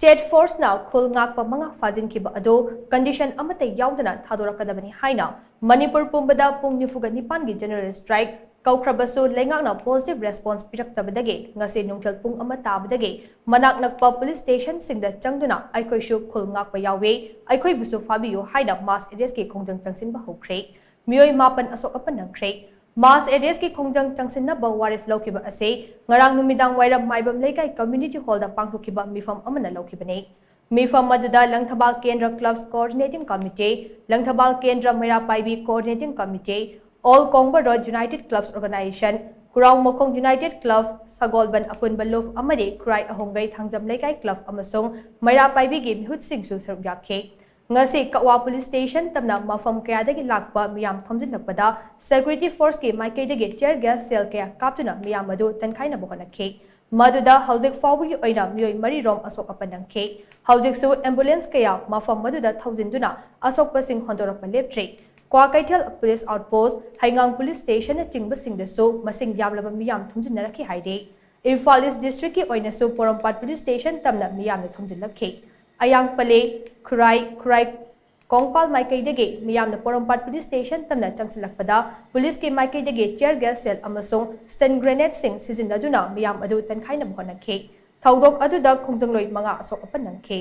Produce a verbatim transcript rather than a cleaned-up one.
State ꯐꯣꯔꯁꯅ ꯈꯨꯜ ꯉꯥꯛꯄ ꯃꯉꯥ ꯐꯥꯖꯤꯟꯈꯤꯕ ꯑꯗꯨ ꯀꯟꯗꯤꯁꯟ ꯑꯃꯠꯇ ꯌꯥꯎꯗꯅ ꯊꯥꯗꯣꯔꯛꯀꯗꯕꯅꯤ ꯍꯥꯏꯅ ꯃꯅꯤꯄꯨꯔ ꯄꯨꯝꯕꯗ ꯄꯨꯡ ꯅꯤꯐꯨꯒ ꯅꯤꯄꯥꯟꯒꯤ ꯖꯦꯅꯔꯦꯜ ꯁ꯭ꯇ꯭ꯔꯥꯏꯛ ꯀꯧꯈ꯭ꯔꯕꯁꯨ ꯂꯩꯉꯥꯛꯅ ꯄꯣꯖꯤꯇꯤꯚ ꯔꯦꯁꯄꯣꯟꯁ ꯄꯤꯔꯛꯇꯕꯗꯒꯤ ꯉꯁꯤ ꯅꯨꯡꯊꯤꯜ ꯄꯨꯡ ꯑꯃ ꯇꯥꯕꯗꯒꯤ ꯃꯅꯥꯛ ꯅꯛꯄ ꯄꯨꯂꯤꯁ ꯁ꯭ꯇꯦꯁꯟꯁꯤꯡꯗ ꯆꯪꯗꯨꯅ "ꯑꯩꯈꯣꯏꯁꯨ ꯈꯨꯜ ꯉꯥꯛꯄ ꯌꯥꯎꯏ, ꯑꯩꯈꯣꯏꯕꯨꯁꯨ ꯐꯥꯕꯤꯌꯨ" ꯍꯥꯏꯅ ꯃꯥꯁ ꯑꯦꯔꯦꯁꯀꯤ ꯈꯣꯡꯖꯪ ꯆꯪꯁꯤꯟꯕ ꯍꯧꯈ꯭ꯔꯦ꯫ ꯃꯤꯑꯣꯏ ꯃꯥꯄꯟ ꯑꯁꯣꯛ ꯑꯄꯟ ꯅꯪꯈ꯭ꯔꯦ꯫ ꯃꯥꯁ ꯑꯦꯔꯦꯁꯀꯤ ꯈꯣꯡꯖꯪ ꯆꯪꯁꯤꯟꯅꯕ ꯋꯥꯔꯦꯞ ꯂꯧꯈꯤꯕ ꯑꯁꯤ ꯉꯔꯥꯡ ꯅꯨꯃꯤꯗꯥꯡ ꯋꯥꯏꯔꯝ ꯃꯥꯏꯕꯝ ꯂꯩꯀꯥꯏ ꯀꯝꯃ꯭ꯌꯨꯅꯤꯇꯤ ꯍꯣꯜꯗ ꯄꯥꯡꯊꯣꯛꯈꯤꯕ ꯃꯤꯐꯝ ꯑꯃꯅ ꯂꯧꯈꯤꯕꯅꯤ꯫ ꯃꯤꯐꯝ ꯑꯗꯨꯗ ꯂꯪꯊꯕꯥꯜ ꯀꯦꯟꯗ꯭ꯔ ꯀ꯭ꯂꯕꯁ ꯀꯣꯑꯣꯔꯗꯤꯅꯦꯇꯤꯡ ꯀꯃꯤꯇꯤ, ꯂꯪꯊꯕꯥꯜ ꯀꯦꯟꯗ꯭ꯔ ꯃꯩꯔꯥ ꯄꯥꯏꯕꯤ coordinating committee, all Kongba road united clubs organisation, Khurai ꯃꯈꯣꯡ ꯌꯨꯅꯥꯏꯇꯦꯗ ꯀ꯭ꯂꯕ, ꯁꯒꯣꯜꯕꯟ ꯑꯄꯨꯟꯕ ꯂꯨꯞ ꯑꯃꯗꯤ ꯈꯨꯔꯥꯏ ꯑꯍꯣꯡꯒꯩ ꯊꯥꯡꯖꯝ ꯂꯩꯀꯥꯏ ꯀ꯭ꯂꯕ ꯑꯃꯁꯨꯡ ꯃꯩꯔꯥ ꯄꯥꯏꯕꯤꯒꯤ ꯃꯤꯍꯨꯠꯁꯤꯡꯁꯨ ꯁꯔꯨꯛ ꯌꯥꯈꯤ꯫ ꯉꯁꯤ ꯀꯛꯋꯥ ꯄꯨꯂꯤꯁ ꯁ꯭ꯇꯦꯁꯟ ꯇꯝꯅ ꯃꯐꯝ ꯀꯌꯥꯗꯒꯤ ꯂꯥꯛꯄ ꯃꯤꯌꯥꯝ ꯊꯣꯝꯖꯤꯜꯂꯛꯄꯗ ꯁꯦꯀ꯭ꯌꯨꯔꯤꯇꯤ ꯐꯣꯔꯁꯀꯤ ꯃꯥꯏꯀꯩꯗꯒꯤ ꯇꯤꯌꯔ ꯒ꯭ꯌꯥꯁ ꯁꯦꯜ ꯀꯌꯥ ꯀꯥꯞꯇꯨꯅ ꯃꯤꯌꯥꯝ ꯑꯗꯨ ꯇꯟꯈꯥꯏꯅꯕ ꯍꯣꯠꯅꯈꯤ꯫ ꯃꯗꯨꯗ ꯍꯧꯖꯤꯛ ꯐꯥꯎꯕꯒꯤ ꯑꯣꯏꯅ ꯃꯤꯑꯣꯏ ꯃꯔꯤꯔꯣꯝ ꯑꯁꯣꯛ ꯑꯄꯟ ꯅꯪꯈꯤ꯫ ꯍꯧꯖꯤꯛꯁꯨ ꯑꯦꯝꯕꯨꯂꯦꯟꯁ ꯀꯌꯥ ꯃꯐꯝ ꯑꯗꯨꯗ ꯊꯧꯖꯤꯟꯗꯨꯅ ꯑꯁꯣꯛꯄꯁꯤꯡ ꯍꯣꯟꯗꯣꯔꯛꯄ ꯂꯦꯞꯇ꯭ꯔꯤ꯫ ꯀ꯭ꯋꯥꯀꯩꯊꯦꯜ ꯄꯨꯂꯤꯁ ꯑꯥꯎꯠꯄꯣꯁꯠ, ꯍꯩꯉꯥꯡ ꯄꯨꯂꯤꯁ ꯁ꯭ꯇꯦꯁꯟꯅꯆꯤꯡꯕꯁꯤꯡꯗꯁꯨ ꯃꯁꯤꯡ ꯌꯥꯝꯂꯕ ꯃꯤꯌꯥꯝ ꯊꯣꯝꯖꯤꯟꯅꯔꯛꯈꯤ ꯍꯥꯏꯔꯤ꯫ ꯏꯝꯐꯥꯜ ꯏꯁ ꯗꯤꯁꯇ꯭ꯔꯤꯛꯀꯤ ꯑꯣꯏꯅꯁꯨ ꯄꯣꯔꯣꯝꯄꯥꯠ ꯄꯨꯂꯤꯁ ꯁ꯭ꯇꯦꯁꯟ ꯇꯝꯅ ꯃꯤꯌꯥꯝꯅ ꯊꯣꯝꯖꯤꯜꯂꯛꯈꯤ꯫ ꯑꯌꯥꯡ ꯄꯂꯦ, ꯈꯨꯔꯥꯏ, ꯈꯨꯔꯥꯏ ꯀꯣꯡꯄꯥꯜ ꯃꯥꯏꯀꯩꯗꯒꯤ ꯃꯤꯌꯥꯝꯅ ꯄꯣꯔꯣꯝꯄꯥꯠ ꯄꯨꯂꯤꯁ ꯁ꯭ꯇꯦꯁꯟ ꯇꯝꯅ ꯆꯪꯁꯤꯜꯂꯛꯄꯗ ꯄꯨꯂꯤꯁꯀꯤ ꯃꯥꯏꯀꯩꯗꯒꯤ ꯇꯤꯌꯔ ꯒ꯭ꯌꯥꯁ ꯁꯦꯜ ꯑꯃꯁꯨꯡ ꯁ꯭ꯇꯟ ꯒ꯭ꯔꯦꯅꯦꯗꯁꯤꯡ ꯁꯤꯖꯤꯟꯅꯗꯨꯅ ꯃꯤꯌꯥꯝ ꯑꯗꯨ ꯇꯟꯈꯥꯏꯅꯕ ꯍꯣꯠꯅꯈꯤ꯫ ꯊꯧꯗꯣꯛ ꯑꯗꯨꯗ ꯈꯣꯡꯖꯪꯂꯣꯏ ꯃꯉꯥ ꯑꯁꯣꯛ ꯑꯄꯟ ꯅꯪꯈꯤ꯫